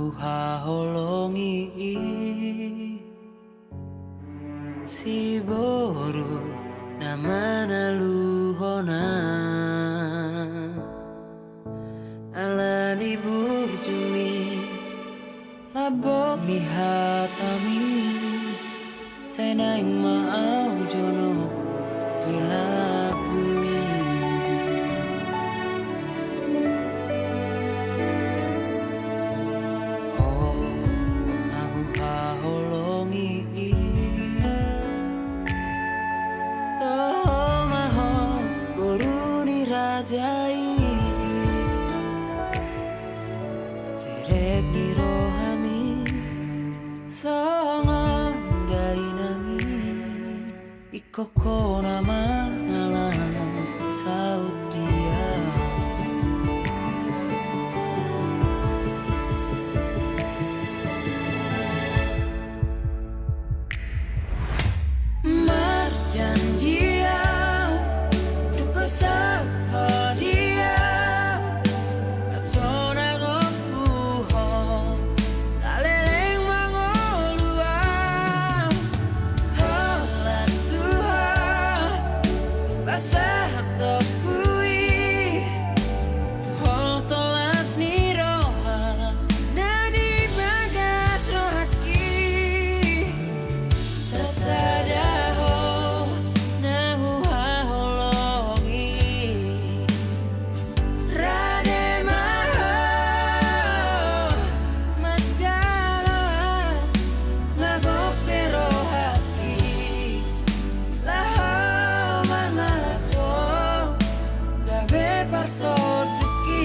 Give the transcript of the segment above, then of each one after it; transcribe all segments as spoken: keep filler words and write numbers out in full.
Huhaholongi i siboru na manaluhon ahu ala ni burjumi, lambok ni hatami. Sai naeng ma ahu jonok di lambungmi. Ho na huhaholongi i, toho ma ho boru ni raja i. Serep ni rohami songon dainangi, ingkon ho na mangalap saut dia. Marjanji ahu, dung husaut ho dia, sonang gompu ho, saleleng mangolu ahu. Holan Tuhan, pasahat toku i, holso las ni roha na di bagas rohangki. Sasada ho na huhaholongi, rade ma ho manjalo ahu, nga gok pe rohangki. Laho mangalap ho, gabe parsondukki.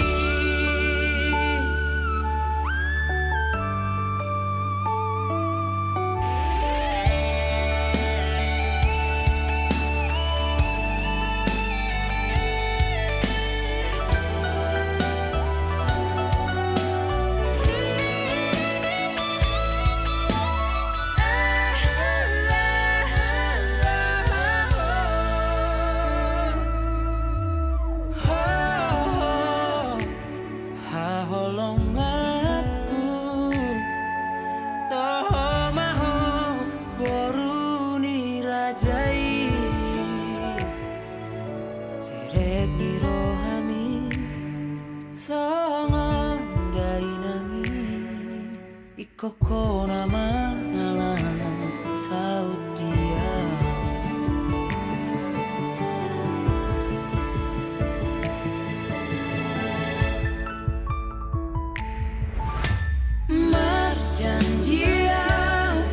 Haholonganku, toho ma ho boru ni raja i. Serep ni rohami songon dainangi, ingkon ho na mangalap saut dia. Marjanji ahu,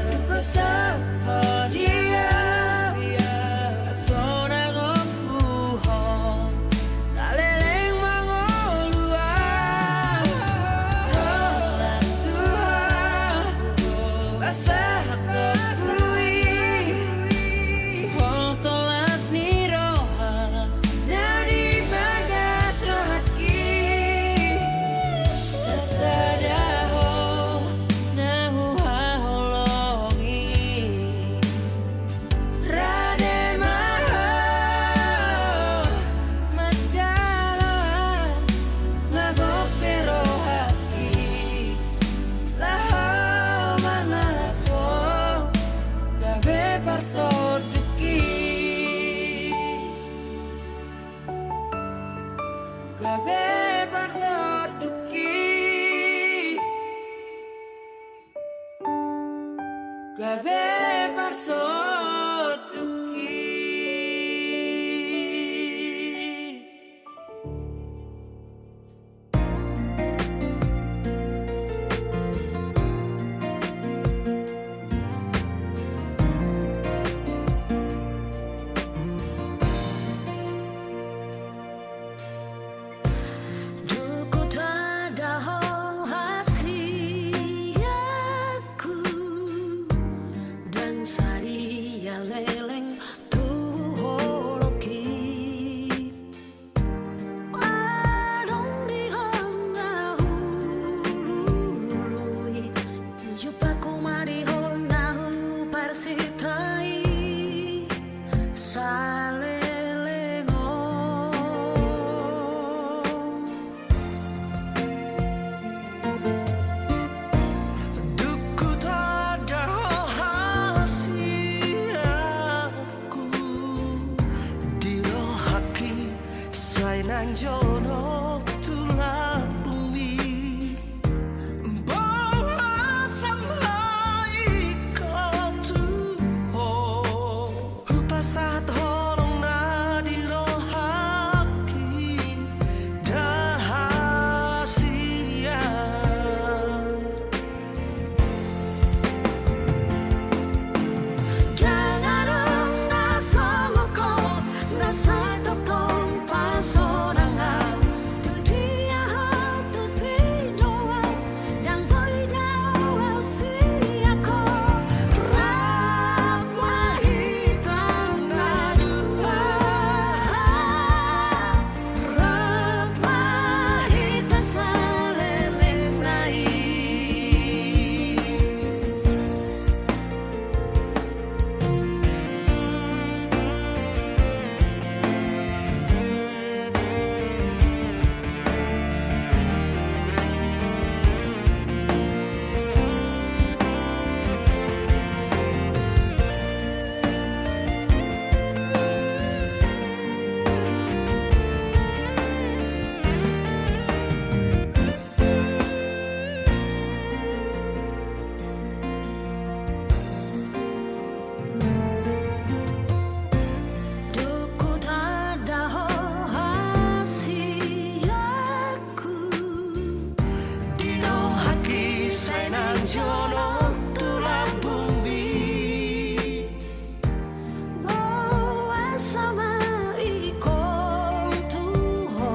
dung husaut ho dia, sonang gompu ho, saleleng mangolu ahu. Holan Tuhan, pasahat toku i, holso las ni roha na di bagas rohangki. Sasada ho na huhaholongi, rade ma ho manjalo ahu, nga gok pe rohangki. Laho mangalap ho, gabe parsondukki. Gabe parsondukki. Gabe parsondukki. Songon tu lambungmi, boasa ma ingkon tu ho. Hupasahat holong na di rohangki, ndang hasian. Ndang adong na songon ho, na sai tongtong pasonangan. Tu dia ho tu sindohot, ndang boi dao au sian ho. Rap ma hita na dua. Rap ma hita salelengna i. Dung hutanda ho hasianku, di rohangki sai nang jonok tu lambungmi. Boasa ma ingkon tu ho.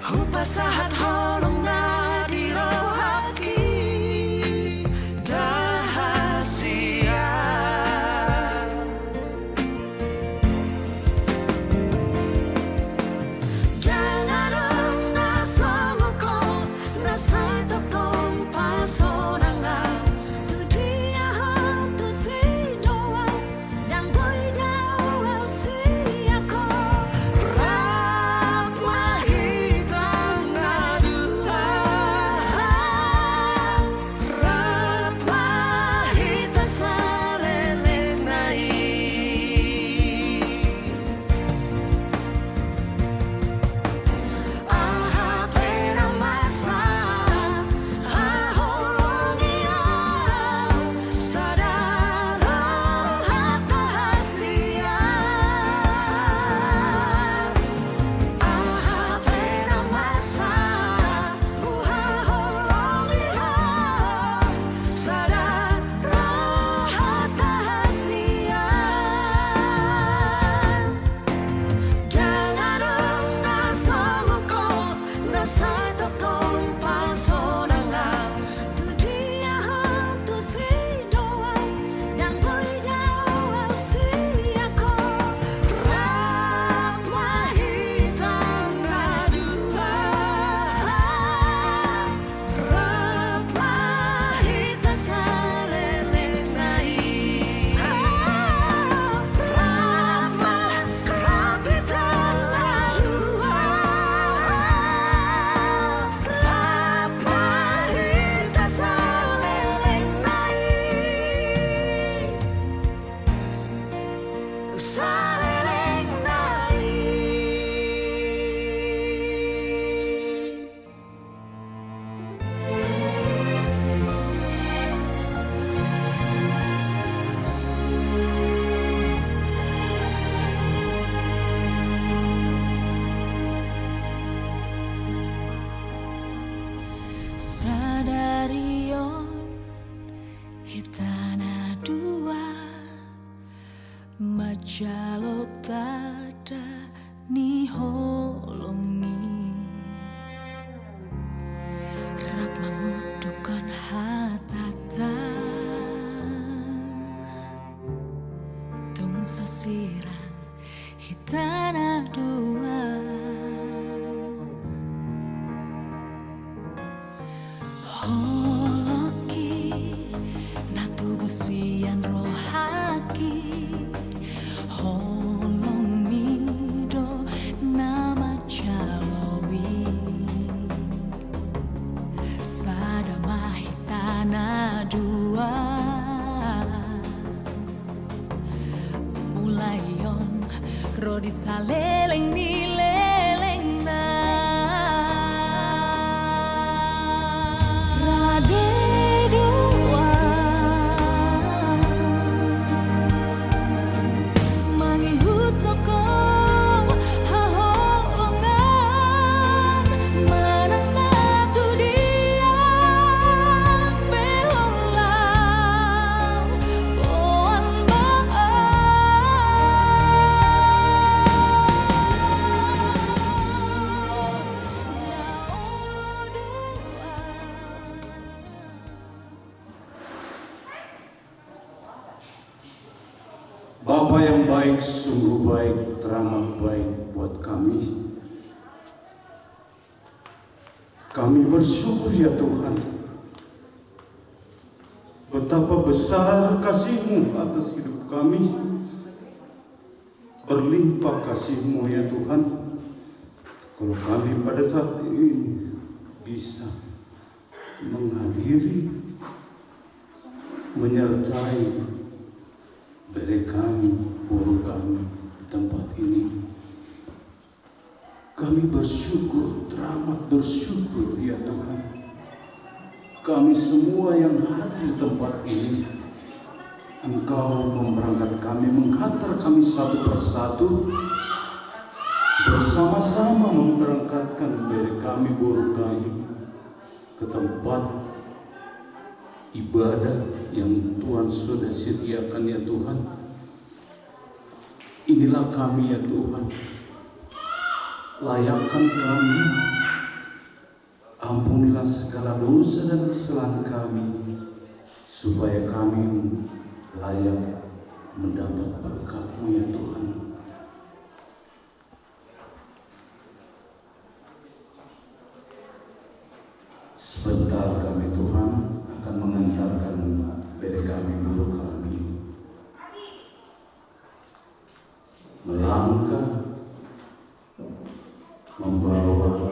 Hupasahat holong na di rohangki, ndang hasian. Ndang adong na songon ho, na sai tongtong pasonangan. Tu dia ho tu sindohot, ndang boi dao au sian ho. Rap ma hita na dua. Rap ma hita salelengna i. Aha pe na masa, haholongi au, sada roha hasian. Aha pe na masa, huhaholongi ho, sada roha hasian. Ndang adong na songon ho, na sai tongtong pasonangan. Tu dia ho tu sindohot, ndang boi dao au sian ho. Rap ma hita na dua. Rap ma hita salelengna i. Rap ma, rap hita na dua. Rap ma hita salelengna i. Salelengna i. Sadari on hita na dua manjalo tanda ni holong i. Rap mangundukhon hatanta. Tung so sirang hita na dua. Holongki na tubu sian rohangki, holongmi do na manjalo i. Sada ma hita na dua. Mulai on ro di saleleng ni leleng Bapa yang baik, sungguh baik, teramat baik buat kami. Kami bersyukur, ya Tuhan. Betapa besar kasih-Mu atas hidup kami. Berlimpah kasih-Mu, ya Tuhan. Kalau kami pada saat ini bisa menghadiri, menyertai bere kami, boru kami di tempat ini. Kami bersyukur, teramat bersyukur, ya Tuhan. Kami semua yang hadir di tempat ini, Engkau memberangkat kami, menghantar kami satu persatu, bersama-sama memberangkatkan bere kami, boru kami, ke tempat ibadah yang Tuhan sudah sediakan, ya Tuhan. Inilah kami, ya Tuhan. Layakkan kami. Ampunilah segala dosa dan kesalahan kami, supaya kami layak mendapat berkat-Mu, ya Tuhan. Sebentar kami, Tuhan, akan mengantarkan bere kami, boru kami, melangkah, membawa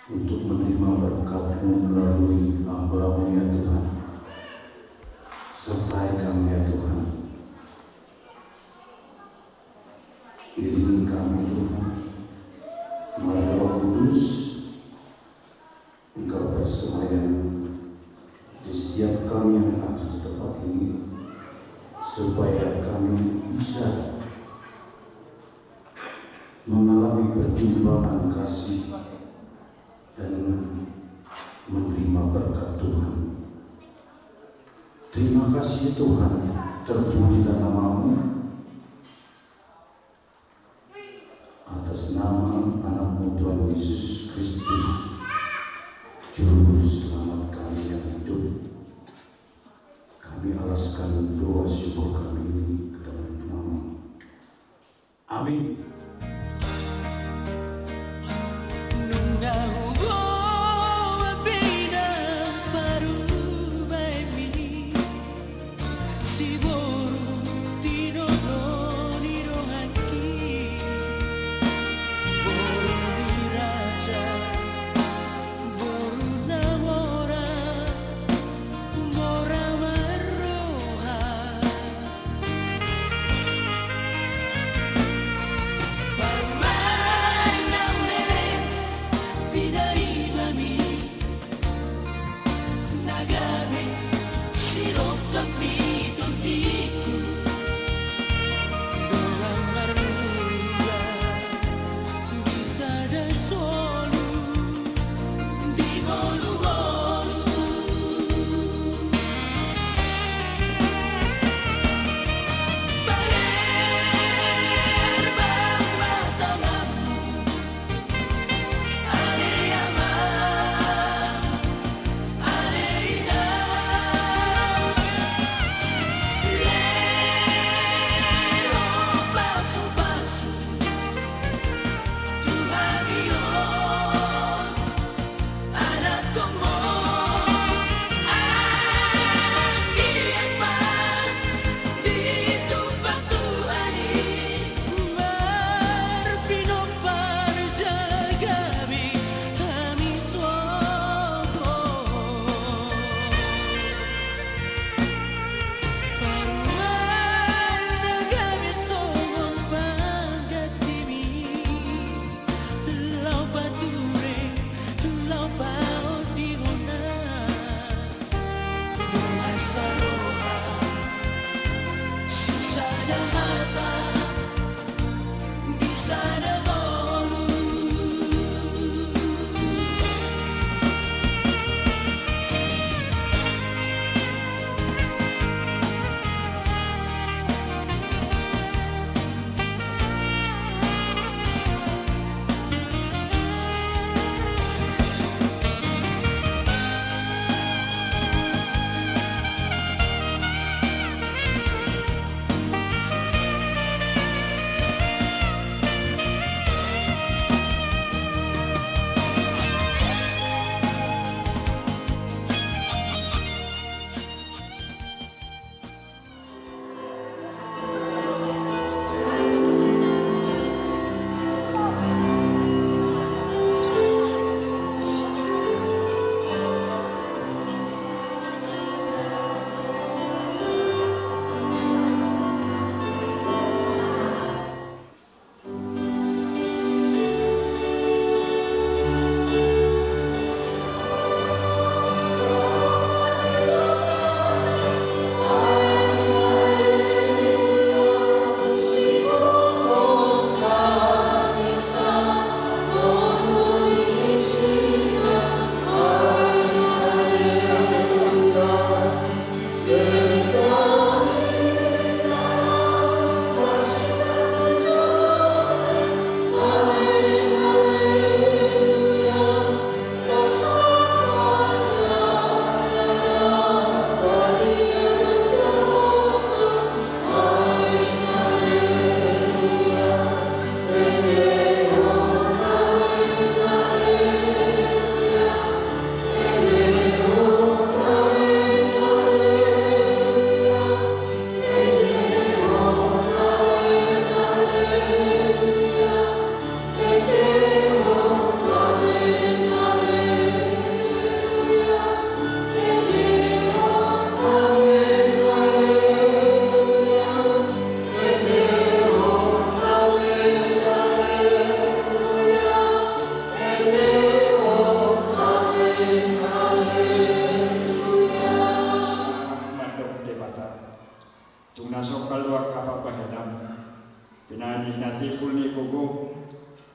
untuk menerima berkat-Mu melalui hamba-Mu, ya Tuhan. Sertai kami, ya Tuhan. Iringi kami, Tuhan. Mari, Roh Kudus, Engkau bersemayam di setiap kami yang hadir di tempat ini, supaya kami bisa mengalami perjumpaan kasih dan menerima berkat Tuhan. Terima kasih, Tuhan, terpujilah nama-Mu. Atas nama Anak-Mu, Tuhan Yesus Kristus, Juru Selamat kami yang hidup, kami alaskan doa syukur kami ini ke dalam nama-Mu. Amin. Nunga huboan be inang parumaenmi, siboru tinodo ni donganki, boru ni raja.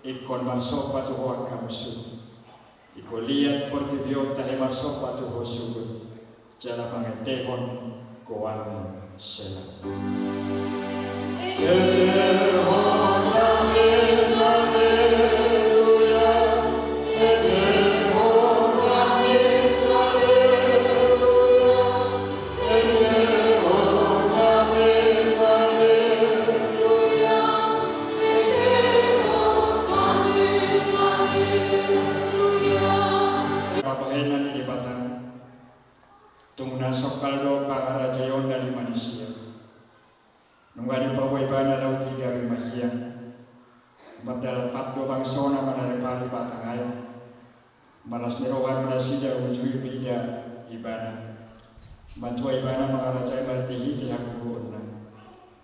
Ingkon marsomba tu Ho angka musu. Ingkon liat portibi on tahe marsomba tu Ho suhut. Jala mangendehon goarMu. Sela. Pambahenan ni Debata. Tung na songkal do pangarajaionna ni manisia. Nunga dipaboa Ibana laut i gabe mahiang. Mardalan pat do bangsona manaripari batang aek. Malas ni roha do nasida ujui mida Ibana. Matua Ibana mangarajai marhitehite hagogoonna.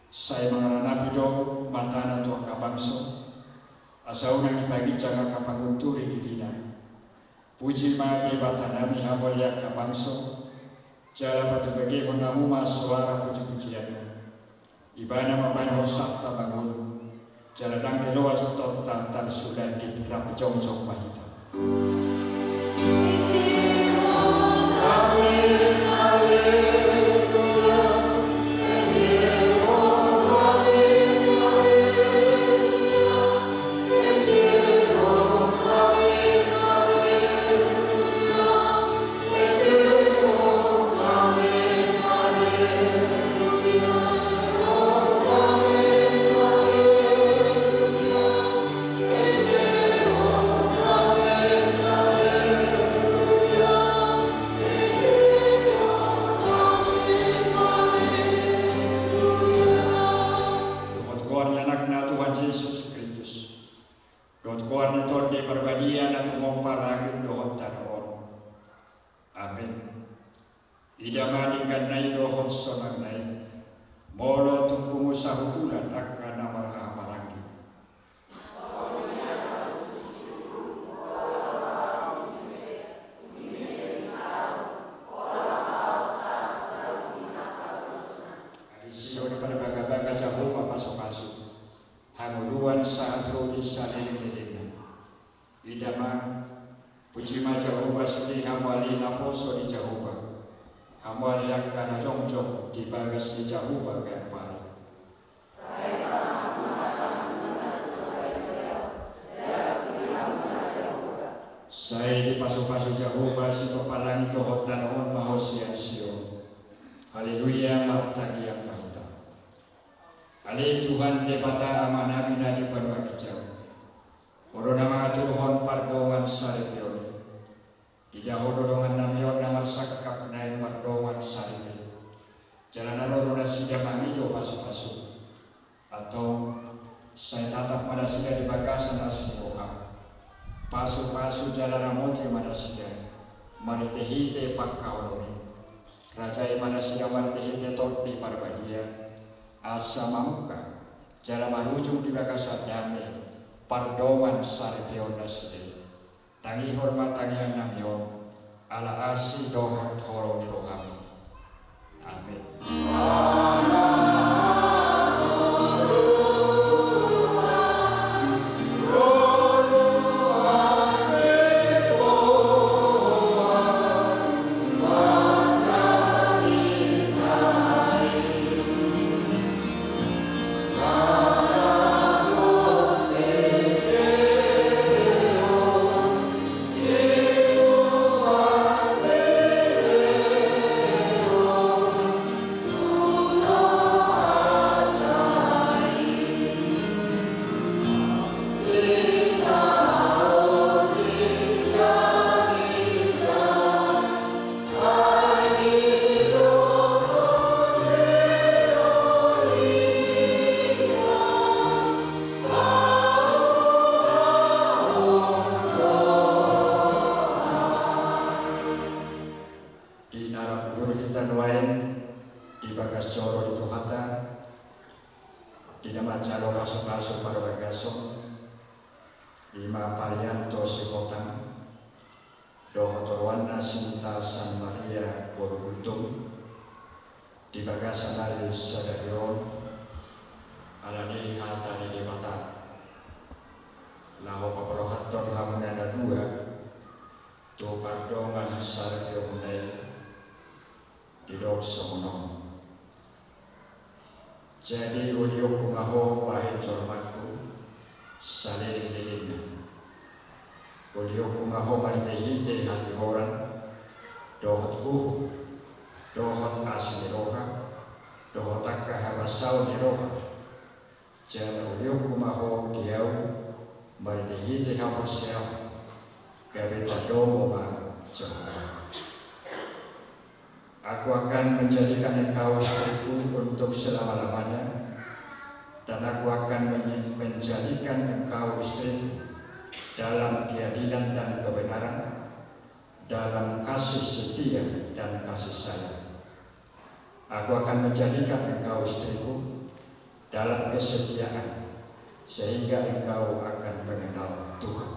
Sai mangaranapi do matana tu angka bangso. Asa unang dipaginjang angka pangunjung dirina. Puji ma Debatanami hamu ale angka bangso, jala patubegehon hamu ma soara pujipujianna. Ibana ma bahen hosanta mangolu, jala ndang diloas tongtong tarsulandit, rap jongjong ma hita. Dohot goar ni Anakna Tuhan Jesus Kristus, dohot goar ni Tondi Parbadia na tumompa langit dohot tano on. Amen. Ida ma dengganna i dohot sonangna i, molo tung pungu sahutulan angka na marhahamaranggi. Adi sisau ni parbagabaga Jahowa pasupasu. Hangoluan sahat ro di saleleng lelengna. Ida ma, puji ma Jahowa sude hamu ale naposo di Jahowa. Hamu ale angka na jongjong di bagas ni Jahowa ganup ari. Sai dipasupasu Jahowa sitompa langit dohot tano on ma ho sian Sion. Haleluya, martangiang ma hita. Ale Tuhan Debata Amanami na di banua ginjang. Ho do na mangaturhon pardongansaripeon i. Ida Ho do dongannami on na marsangkap naeng mardongansaripe. Jala na ro do nasida mangido pasupasu. Antong, sai tatap ma nasida di bagasan asi ni roham. Pasupasu jala ramoti ma nasida marhitehite pangkaholongi. Rajai ma nasida marhitehite Tondi Parbadia, asa mamungka jala marujung di bagasan dame pardongansaripeon nasida i. Tangihon ma tangiangnami on, ala asi dohot holong ni roham. Amen. Di na rap udur hita nuaeng di bagas joro ni Tuhanta, di na manjalo pasupasu parbagason, i ma Parianto Sihotang, dohot oroanna Sinta San Maria boru Gultom, di bagasan ari sadari on, ala ni hata ni Debata. Laho paborhathon hamuna na dua tu pardongan saripeon na i, didok songon on. Jadi ulihonku ma ho bahen jolmangku salelenglelengna. Ulihonku ma ho marhitehite hatigoran dohot huhut, dohot asi ni roha, dohot angka habasaon ni roha. Jala ulihonku ma ho di ahu marhitehite haporseaon, gabe tarlomo ma Jahowa. Aku akan menjadikan engkau istriku untuk selama-lamanya, dan aku akan menye-, menjadikan engkau istriku dalam keadilan dan kebenaran, dalam kasih setia dan kasih sayang. Aku akan menjadikan engkau istriku dalam kesetiaan, sehingga engkau akan mengenal Tuhan.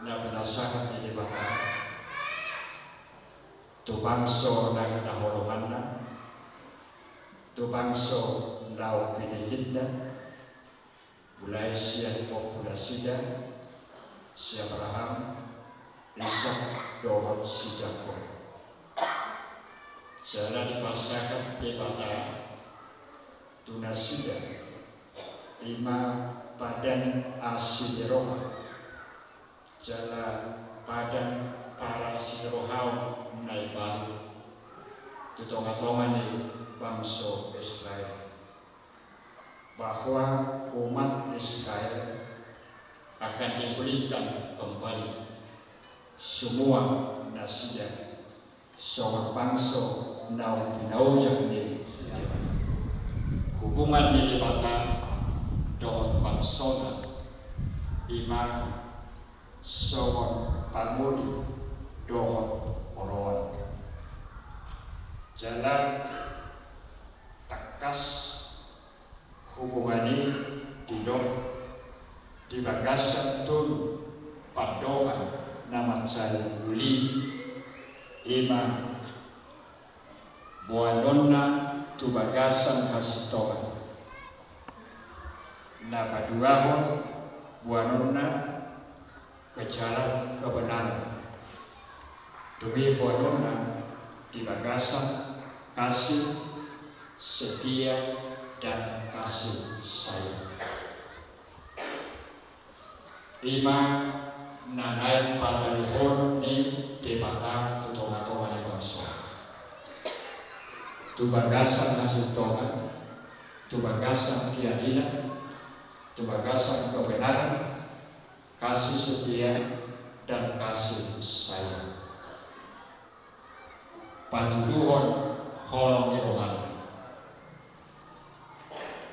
Na pinasahat ni Debata tu bangso na hinaholonganna, tu bangso na pinillitna, mulai sian ompu nasida, si Abraham, Ishak, dohot si Jakob. Jala dipasahat Debata tu nasida, i ma padan asi ni roha, jala padan parasirohaon na imbaru tu tonga-tonga ni bangso Israel, bahwa umat Israel akan dipulihkan kembali semua nasida songon bangso na pinaojak ni Debata. Hubungan ni Debata dohot bangsona i ma songon pangoli dohot oroan. Jala tangkas hubungan i didok di bagasan tolu pandohan na mansai uli, i ma boanonna tu bagasan hasintongan, na paduahon boanonna ke jalan kebenaran. Dung i boanonna di bagasan kasih, setia, dan kasih sayang. I ma na naeng patalihon ni Debata tu tonga-tonga ni bangso. Tu bagasan hasintongan, tu bagasan keadilan, tu bagasan kebenaran, kasih setia, dan kasih sayang. Patuduhon holong ni rohana.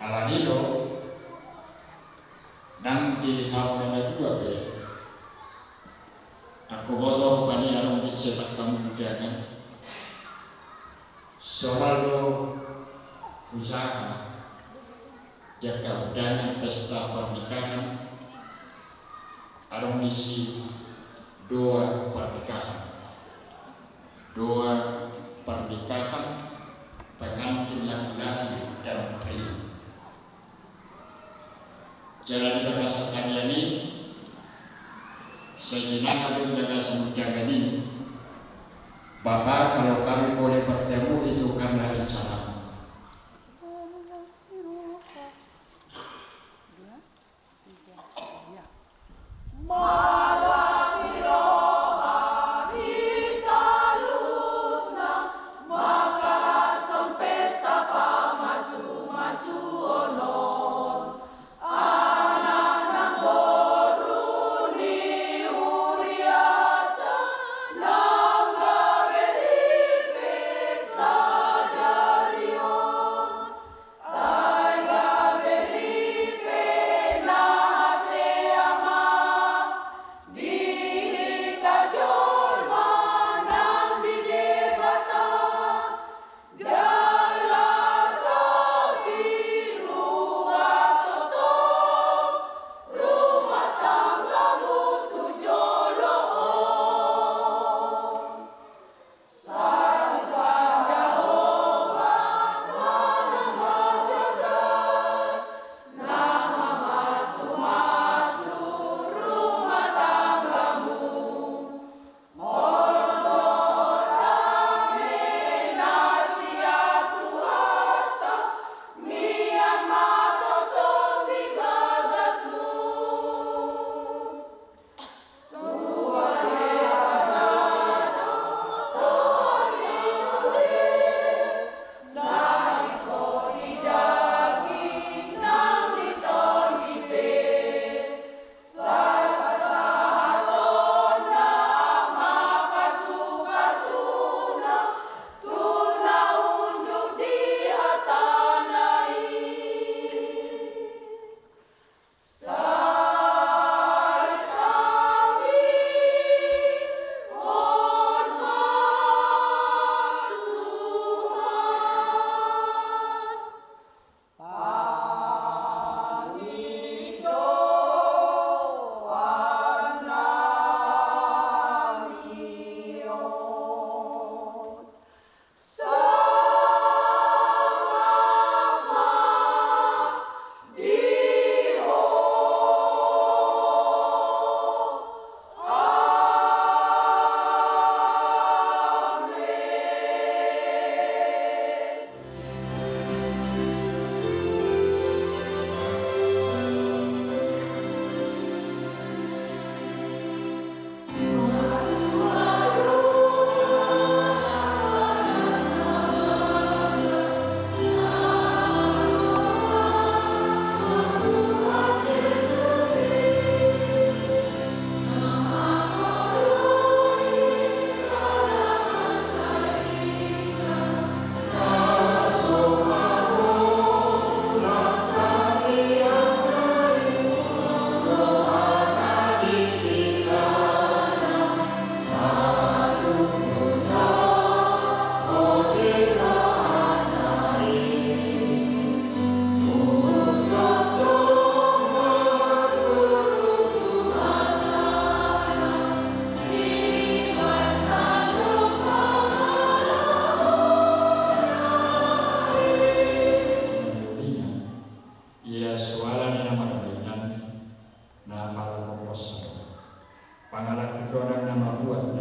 Alani do, nang di hamuna na dua pe, anggo boto rupani adong dicetak hamu undangan, somal do hujaha di angka undangan pesta pernikahan, adong disi doa pernikahan. Doa pernikahan pengantin laki-laki dan pria. Jala di bagasan tarian i, sai jinanga do di bagasan undangan i, Bapak, kalau kami boleh bertemu, itu karena rencana.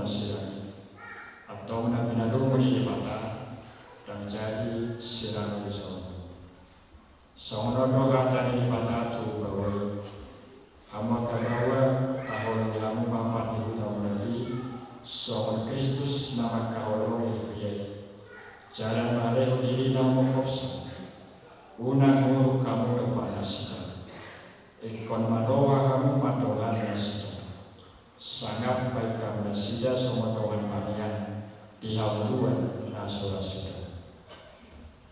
Sirang i. Antong na pinadomu ni Debata, ndang jadi sirang i songon. Songon on do hata ni Debata tu baoa i. Hamu angka baoa, taholongi hamu ma parnihutamuna i, songon Kristus na mangkaholongi huria i. Jala marlehon dirina mangkorhon. Unang muruk hamu dompak nasida. Ingkon marroha hamu mandongani nasida. Sangap baen hamu nasida songon dongan panean di hangoluan na so ra suda.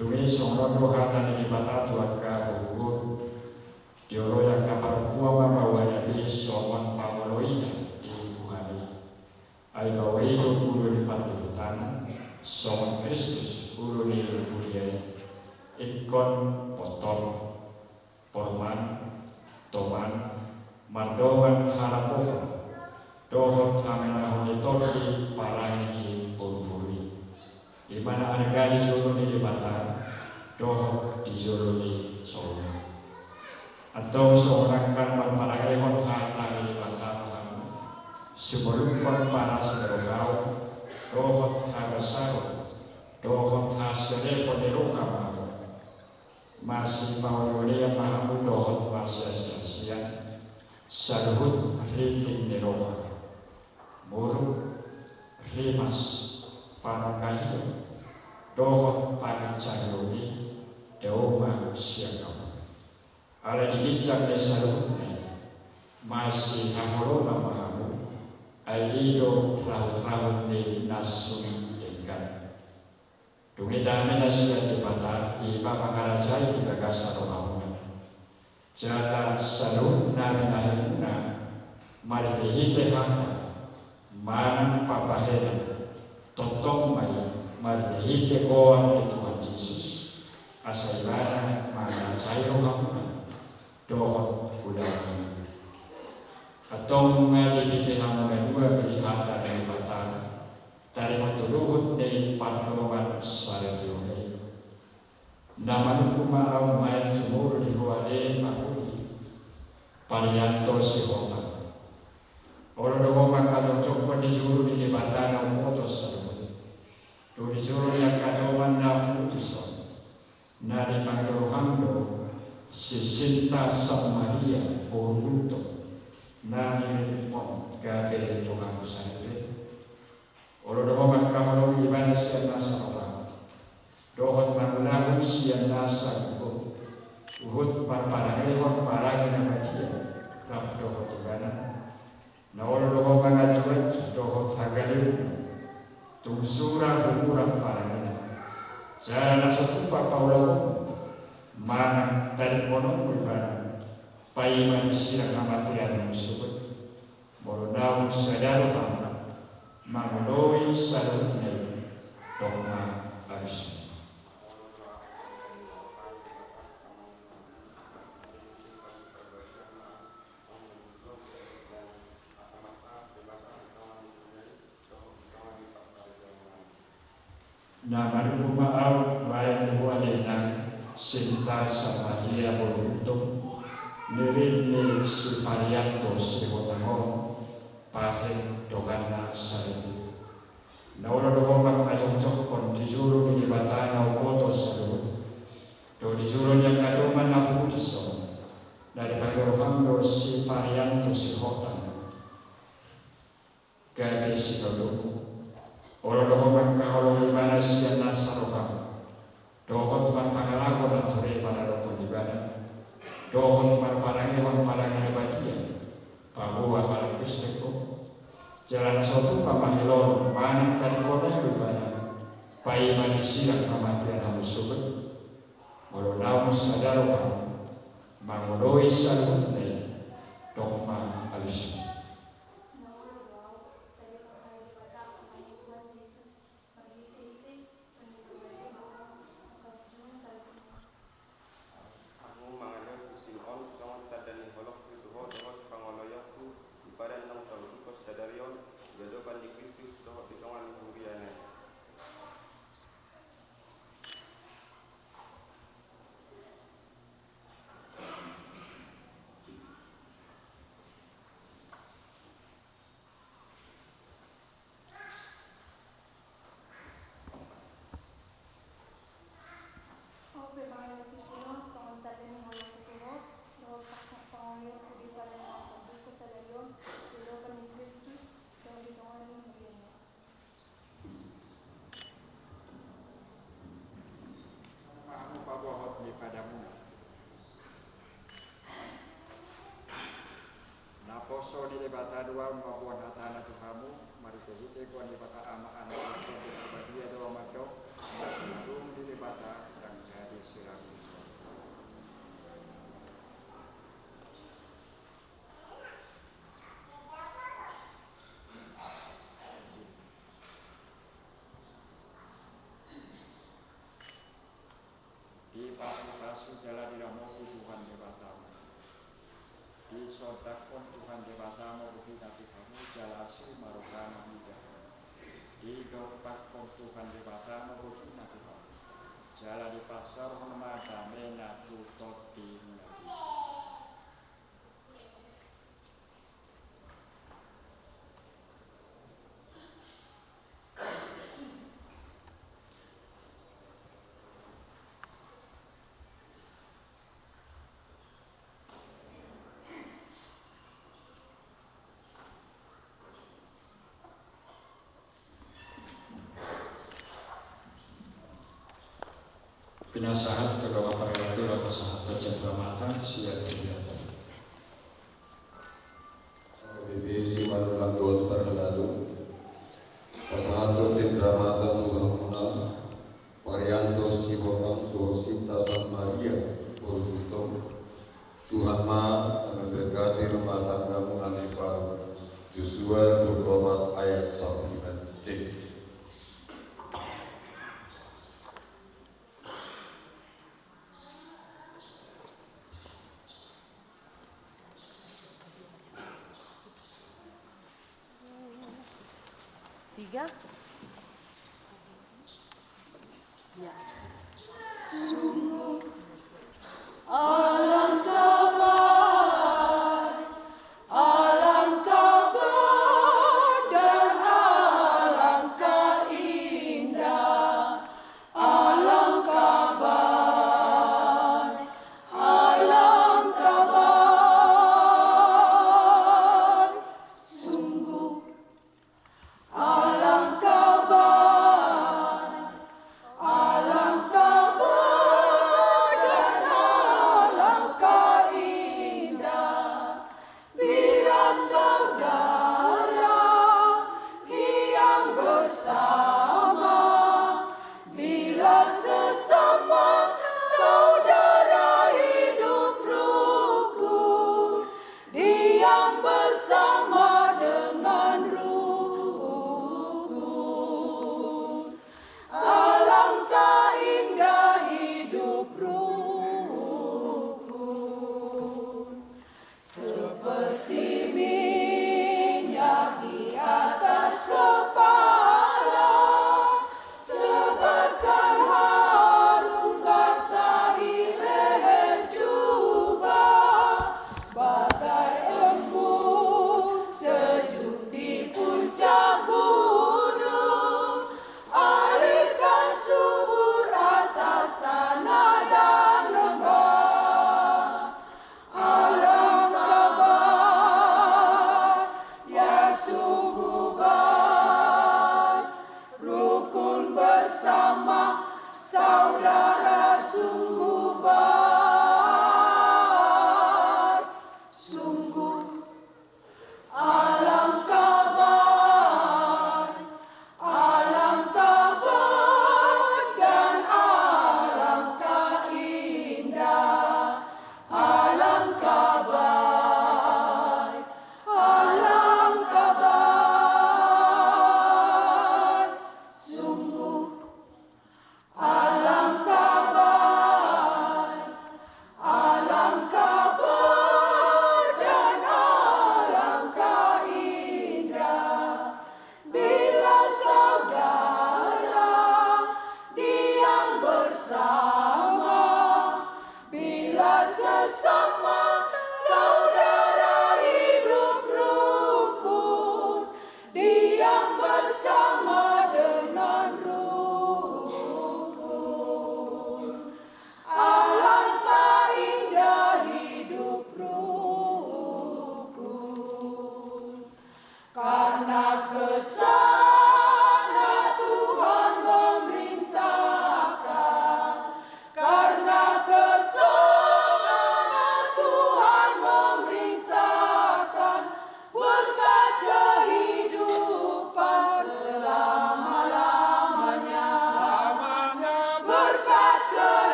Dung i songon on do hata ni Debata tu angka boruboru. Dioloi angka parompuan ma baoana be songon pangoloina di Tuhan i. Ai baoa i do ulu ni parnihutana, songon Kristus ulu ni huria i. Ingkon potor, porman, toman, mardongan harapohon dohot hamenahon ni tondi parange ni boruboru i. I ma na arga di jolo ni Debata dohot di jolo ni jolma. Antong songon angka marparangehon hata ni Debata ma hamu, sumolunghon paras ni rohaon dohot habasaon dohot haserepon ni roha ma hamu. Masipaoleolean ma hamu dohot marsiasiasian saluhut rinting ni roha, muruk, rimas, panungkahion dohot panginsarion i dao ma sian hamu. Ala di ginjang ni saluhutna i, masihaholongan ma hamu, ai i do rahutrahut ni na sun denggan. Dung i dame na sian Debata i ma mangarajai di bagasan rohamuna. Jala saluhut na binahemuna marhitehite hata manang pambahenan, tongtong ma i marhitehite goar ni Tuhan Jesus, asa ibana mangarajai rohamuna dohot ulaonmuna. Antong nunga dipinda hamu na dua be hata ni Debata, taringot tu luhut ni pardongansaripeon i. Na manungkun ma ahu nuaeng jumolo di ho ale paholi Parianto Sihotang. Olo do ho mangkajongjongkon di julu ni Debata na umboto saluhut, tu di julu ni angka dongan na pudison. Na dipangido roham do si Sinta Samaria boru Gultom na niritikkon gabe donganmu saripe. Olo do ho mangkaholongi ibana sian nasa roham dohot mangulahon sian nasa gogo huhut marparangehon parange na badia rap dohot ibana. Na olo do ho manganju-anju dohot hagaleon tung sura humurang parangena. Jala na so tupa paulahonmu manang tadingkononmu ibana paima di sirang hamatean na sogot. Molo naung sada roham mangoloi saluhutna i, tong ma alusmu. Na manungkun ma ahu nuaeng di ho ale inang Sinta Samaria boru Gultom, nirina ni si Parianto Sihotang on, pahe donganna saripe. Na olo do ho mangkajongjongkon di julu ni Debata na umboto saluhut, dohot di julu ni angka dongan na pudison. Na dipangido roham do si Parianto Sihotang gabe sipatupa. Olo do ho mangkaholongi ibana sian nasa roham dohot marpangalaho na ture maradophon ibana dohot marparangehon parange na badia paboa halak Kristen ho. Jala na so tupa ma helom manang tadingkononmu ibana paima di sirang hamatean hamu sogot. Molo naung sada roham mangoloi saluhutna i, tong ma alusmu. Hamu mangalehon tingting on songon tanda ni holongku tu ho dohot pangoloionku di padan naung taulihon sadari on di adopan ni Kristus dohot di tonga ni huriana i. Poso ni Debata do on mamboan hatana tu hamu, marhitehite goar ni Debata Ama, Anak, Tondi Parbadia do on mandok, dung di Debata ndang jadi siragu. Dipasupasu jala diramoti Tuhan Debatam. Disondangkon Tuhan Debatam bohina tu hamu jala asi ma rohana tu hamu. Didompakkon Tuhan Debatam bohina tu hamu jala dipasaorhon ma damena tu tondimuna. Pinasahat tu dongan parhalado, laho pasahathon cendramata sian Tuhan. H K B P Simalungun Langgot parhalado. Pasahathon cendramata tu hamuna, Parianto Sihotang dohot Sinta Samaria boru Gultom. Tuhan ma na memberkati rumah tanggamuna na imbaru. Yosua dua puluh opat ayat sampulu lima C. Tiga. Ya. Sungguh alangkah baik, alangkah baik dan alangkah indah. Alangkah baik, alangkah baik, sungguh alangkah baik, alangkah baik dan alangkah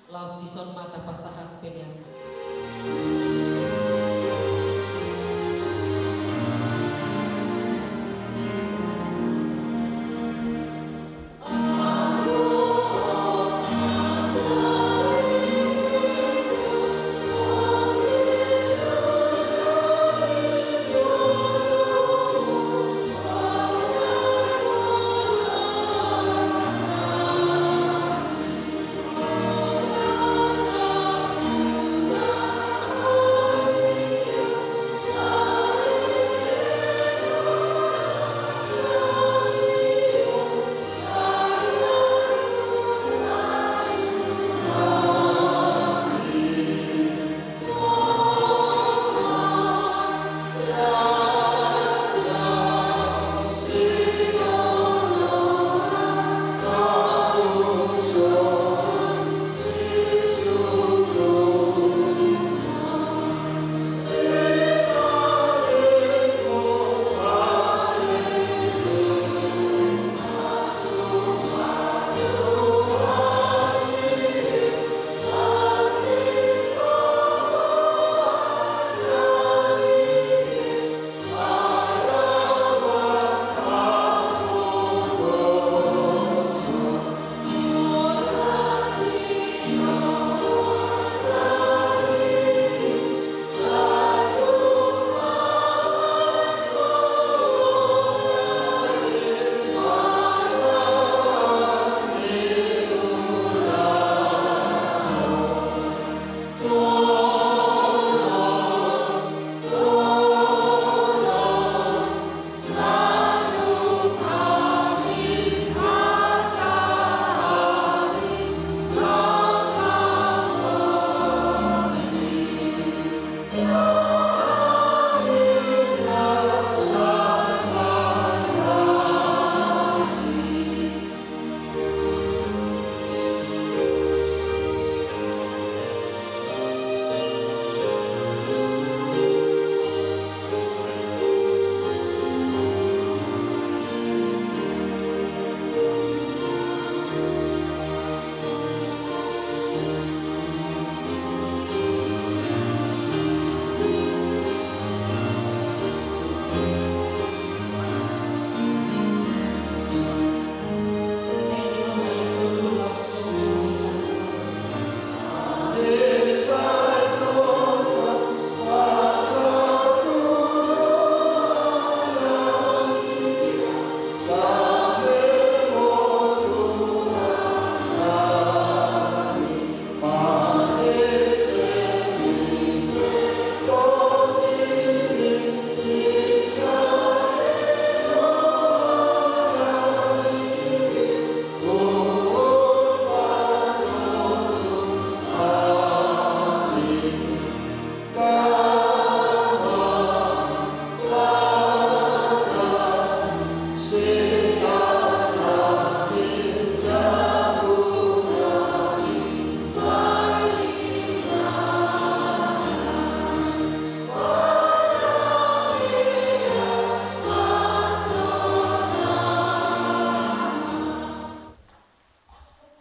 Laos dison ma tapasahat pelean.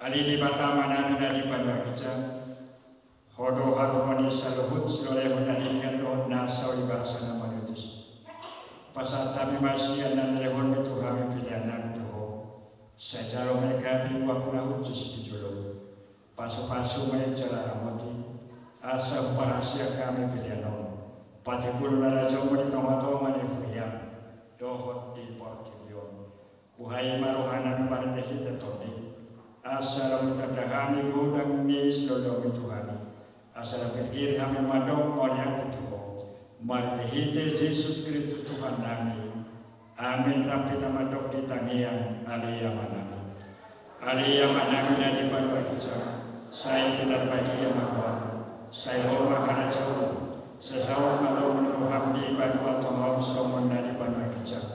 Ale Debata Amanami na di banua ginjang, Ho do haroronami saluhut silehonlehon na denggan dohot na sauri basa na manotos. Pasahat hami ma sian na nilehonmi tu hami peleannami tu Ho. Sai jalo ma i gabe uap na hushus di jolomi. Pasupasu ma i jala ramoti, asa huparhaseang hami pelean on. Patipulu ma rajaonmu di tongatonga ni huriam dohot di portibi on. Buhai ma rohanami marhitehite Tondi, asa lam ditanda hami godang ni silehonlehonmi tu hami, asa lam girgir hami mandok mauliate tu Ho, marhitehite Jesus Kristus Tuhannami. Amin. Rap hita mandok di tangiang Ale Amanami. Ale Amanami na di banua ginjang, sai pinarbadia ma goarmu, sai ro ma harajaonmu, sai saut ma lomo ni roham di banua tonga on songon na di banua ginjang.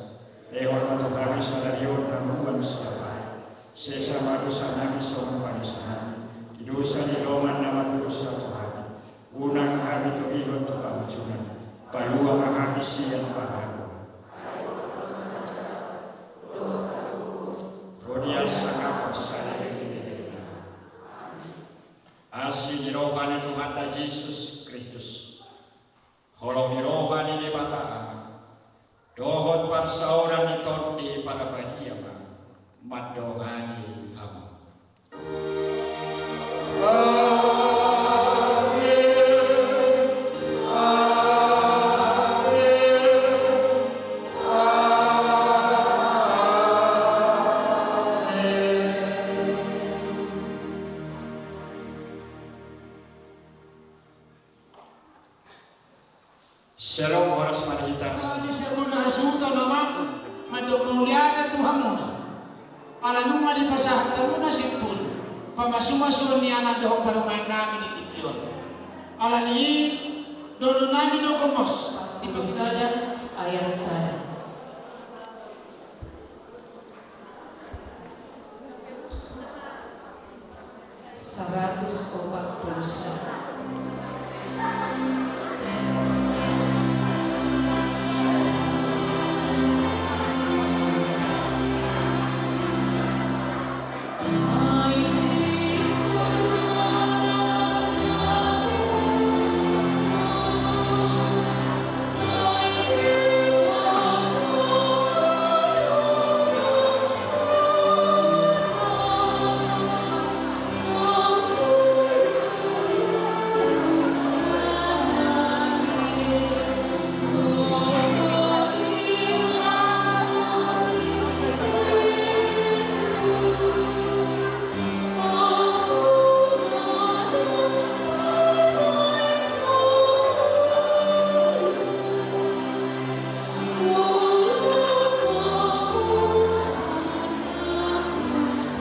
Lehon ma tu hami sadari on hangoluan siapari. Sesa ma dosanami songon panesanami di dosa ni dongan na mardosa tu hami. Unang hami togihon tu pangunjunan, palua ma hami sian pangago. Ro di hasangapon saleleng ni lelengna. Amin. Asi ni roha ni Tuhanta Jesus Kristus, holong ni roha ni Debata, dohot parsaoran ni Tondi Parbadia ma mandongani hamu. Shalom, horas ma di hita. Di sabuna hasuhuton, Amang, mandok mauliate tu hamuna. Ala nunga dipasahat hamuna simpul pamasumasuon ni anak dohot parumaen nami di tingki on. Alani i, dohonon nami do gomos di bab sada ayat sada. Saratus opat pulu sada.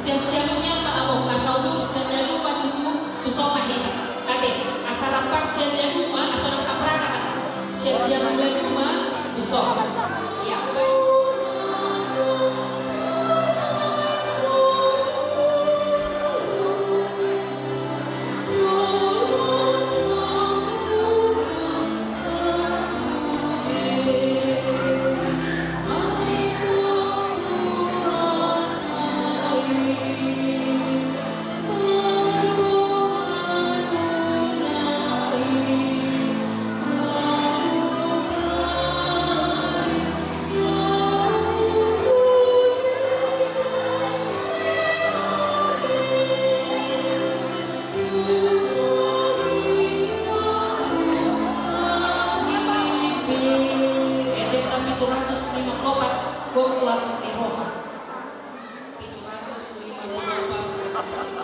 Sian siamun nian ma hamu, asa udur sian na luma tutu tu son ma hita. Ate, asa rap sian na luma, asa unang taprakan. Sian siamun na luma tu son. Ia. Ende ta pitu ratus lima pulu opat, Gok las ni roha. Pitu ratus lima pulu opat.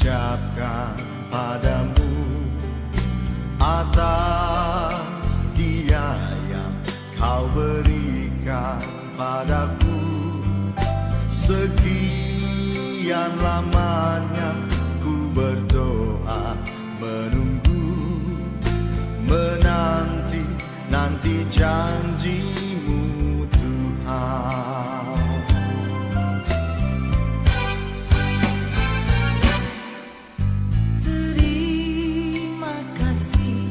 Ucapkan padamu atas dia yang kau berikan padaku. Sekian lamanya ku berdoa, menunggu, menanti, nanti janji-Mu, Tuhan. Terima kasih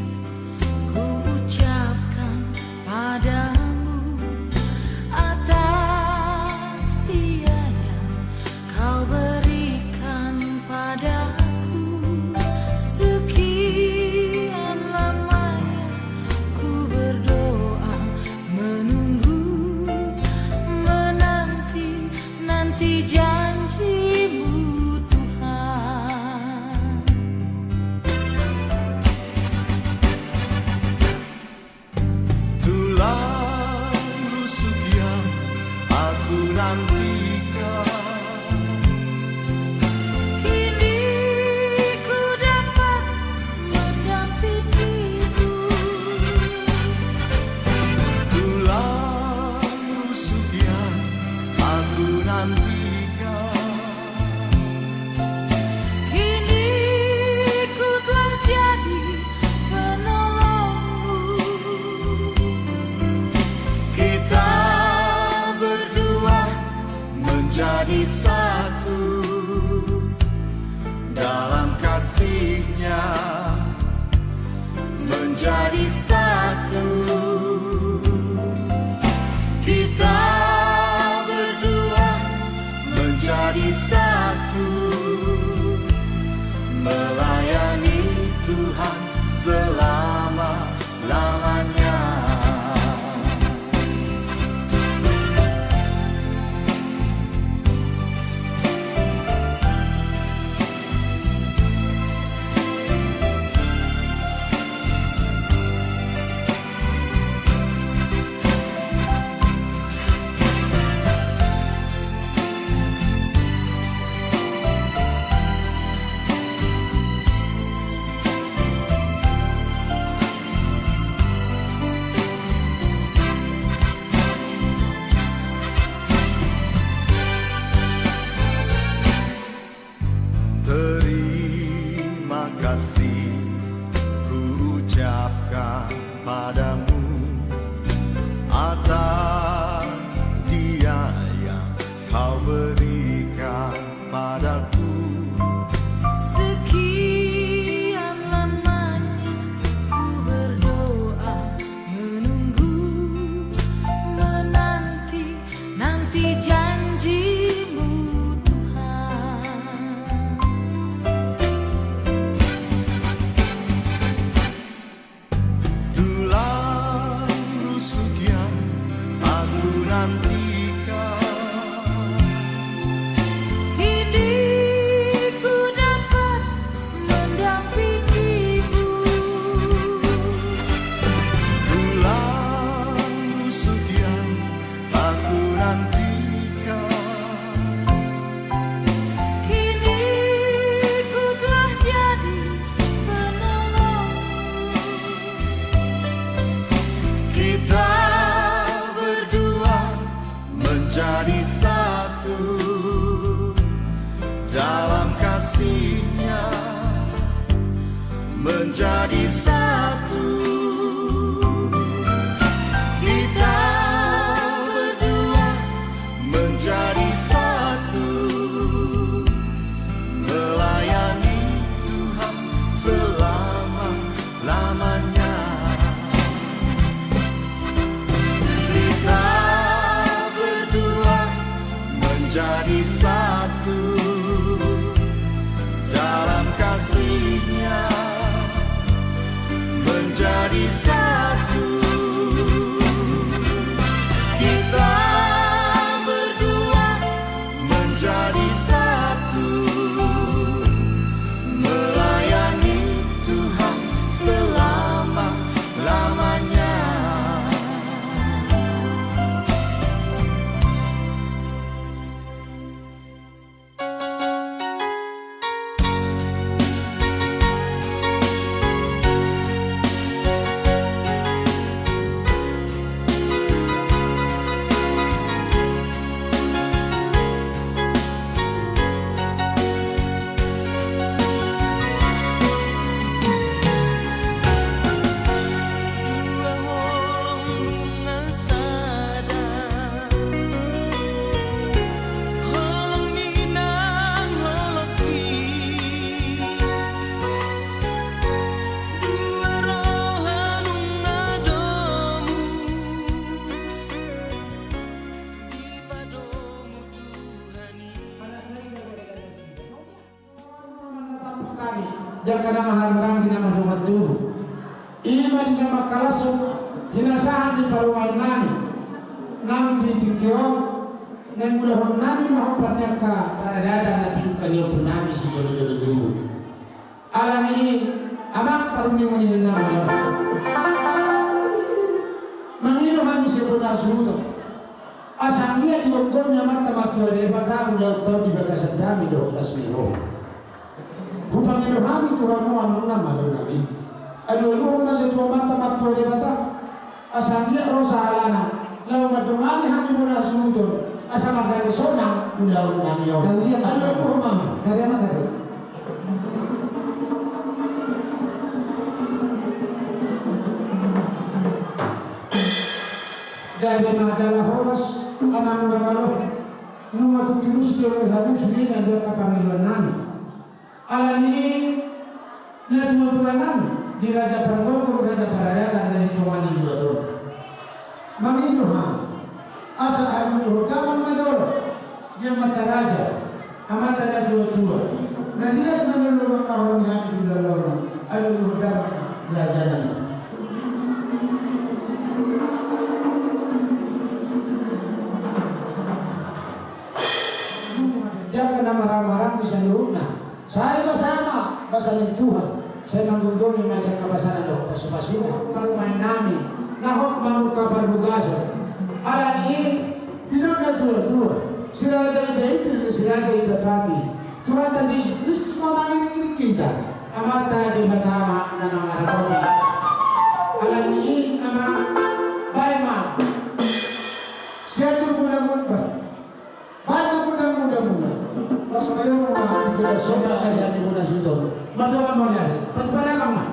ku ucapkan padamu atas dia yang kau berikan padaku. Sekian lamanya ku berdoa, menunggu, menanti, nanti janji-Mu, Tuhan. Tulang rusuk yang aku nantikan. Kini ku dapat mendampingimu. Tulang rusuk yang aku nantikan. Kini ku telah jadi penolongmu. Kita berdua menjadi satu dalam kasih-Nya, menjadi satu. Kita berdua menjadi satu, melayani Tuhan selama-lamanya. Terima kasih ku ucapkan padamu atas dia yang kau berikan padaku. Sekian lamanya ku berdoa, menunggu, menanti, nanti janji-Mu, Tuhan. Tulang rusuk yang aku nantikan. Kini ku dapat mendampingimu. Tulang rusuk yang aku nantikan. Kini ku telah jadi penolongmu. Kita berdua menjadi satu dalam kasih-Nya, menjadi satu. Kita berdua menjadi satu, melayani Tuhan selama-lamanya. Kita berdua menjadi satu dalam kasih-Nya, Di angka na marhahamaranggi na mardongan tubu, i ma di na mangkalashon hinasahan ni parumaennami nang di tingki on, na mangulahononnami ma hombar ni angka paradaton na pinungka ni ompunami sijolojolo tubu. Alani i, amang paruninghoningan na malo, mangido hami sian bona hasuhuton, asa anggiat digomgomi Amanta Martua Debata ulaonta on di bagasan dame dohot las ni roha. Hupangido hami tu hamu amang na malo nami, alualuhon ma jo tu Amanta Martua Debata, asa anggiat ro sahalana laho mandongani hami bona hasuhuton, asa mardame sonang ulaonnami on. Alualuhon ma amang. Gabe ma jala horas amang na malo. Nunga tutu tulus dioloi hamu sudena di angka pangidoannami. Alani i, natuatuanami di raja pargomgom, raja paradaton na di tonga ni luat on, mangido hami asa alualuhon damang ma jolo di amanta raja, amanta natuatua, na liat na lolo mangkaholongi hami di ulaon on. Alualuhon damang ma rajanami. Di angka na marhahamaranggi saluhutna, sai basa ma basa ni Tuhan, sai manggomgomi ma di angka basana dohot pasupasuna parumaennami na hot mamungka parbagason. Alani i, didok natuatua, si raja i da inda, si raja i da pati, Tuhanta Jesus Kristus ma mangiringiring hita, Amanta Debata ma na mangarapoti. Alani i amang, baen ma Sianjur muna muna. Baen ma muna muna muna. Laos baen ma di gedang. Songon i ma di hami bona hasuhuton. Mandongan mauliate. Patupa damang ma.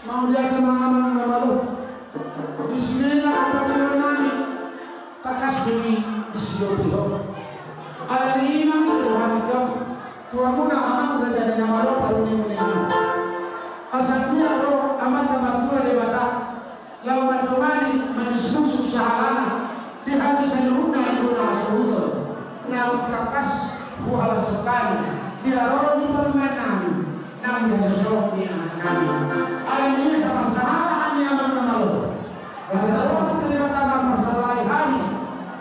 Mauliate ma amang na malo. Di sudena pangidoannami. Tangkas do i disidopi ho. Alani i mangido do hami tong tu hamuna amang raja ni na malo paruninghoningan, asa anggiat ro Amanta Martua Debata laho mandongani, manisuksuk sahalana di hami saluhutna di bona hasuhuton, naung tangkas huhalashon hami di haroro ni parumaennami nang di hasosohon ni anaknami. Alani i asa marsahala hami amang na malo. Asa ro ma Debata mamparsahalai hami,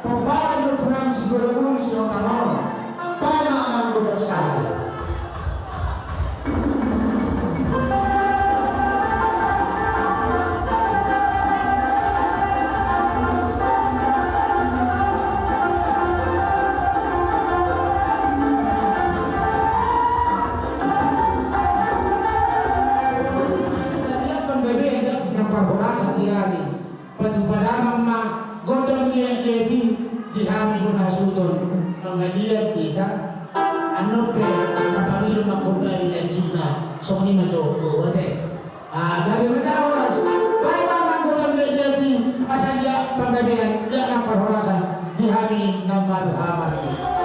pomparan ni ompunami sijolojolo sian hita on. Baen ma amang gondang sahali. Asa anggiat panggabean jala nang parhorasan di hami. Patupa damang ma gondang liatliat i di hami bona hasuhuton, mangaliat hita. Annon pe na pangido manghobari lanjutna, songon i ma jo, boa ate. Ah, gabe ma jala horas. Baen ma amang gondang liatliat i, asa anggiat panggabean jala nang parhorasan di hami na marhahamaranggi.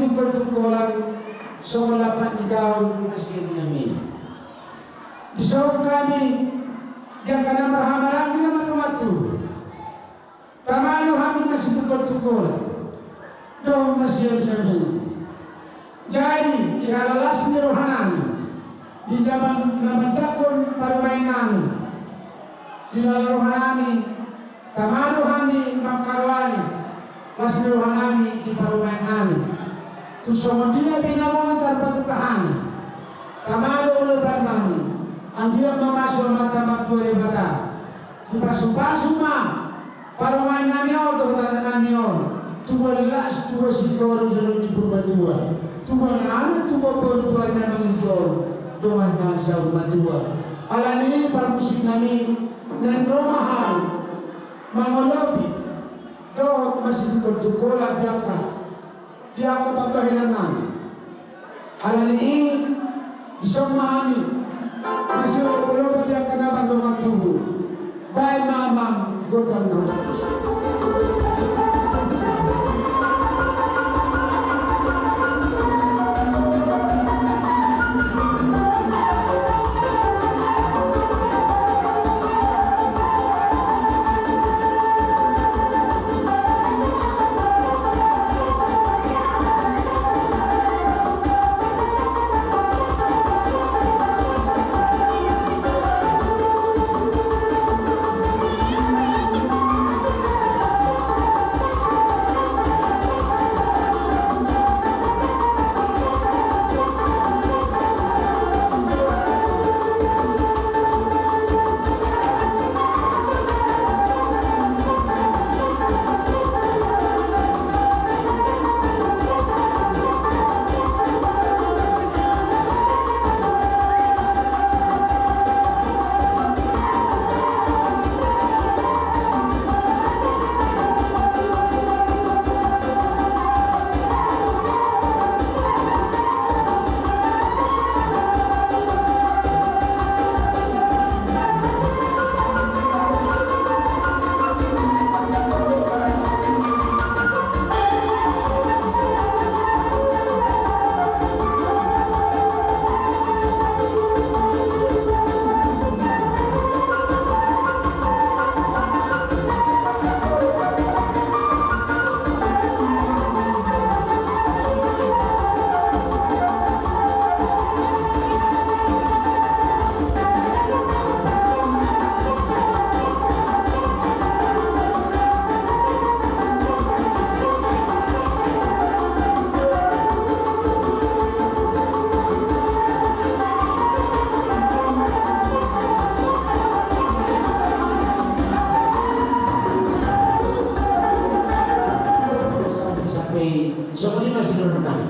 tungkol-tungkolan songon lampak ni gaol, masiaminaminan. Dison hami di angka na marhahamaranggi na mardongan tubu. Tama do hami masitungkol-tungkolan dohot masiaminaminan. Jadi di halalas ni rohanami, di jaman na manjangkon parumaennami, di lala rohanami, tama do hami mangkaroani las ni rohanami di parumaennami. Tu songon dia pe na boi tarpatupa hami, tama do olopannami, anggiat mamasu Amanta Martua Debata. Dipasu-pasu ma parumaennami on dohot anaknami on, tubuan las, tubuan singkoru di jolo ni Purbatua, tubuan anak, tubuan boru tu ari na mangihut on, dongan na saur matua. Alani i parmusiknami, naeng ro ma hami mangolopi dohot masitungkol-tungkolan di angka di angka pambahenannami. Alani i, dison ma hami masiolop-olopan di angka na mardongan tubu. Baen ma amang gondang na hurang. Sampai, sampai songon i ma sidohonon nami.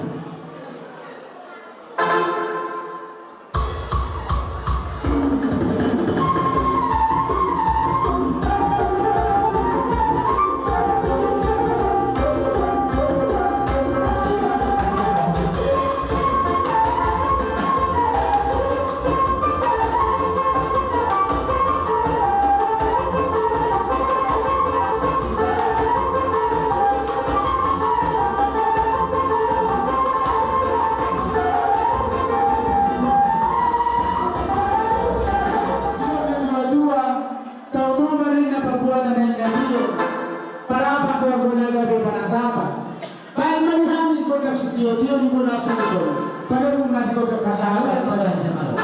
Tau-tau ma ninna pamboanan na inna tio, parapak do anggo na gabe panatapan. Baen ma di hami gondang sitio-tio di bona suhut on, padomu ma di gondang hasahatan, padan na malo.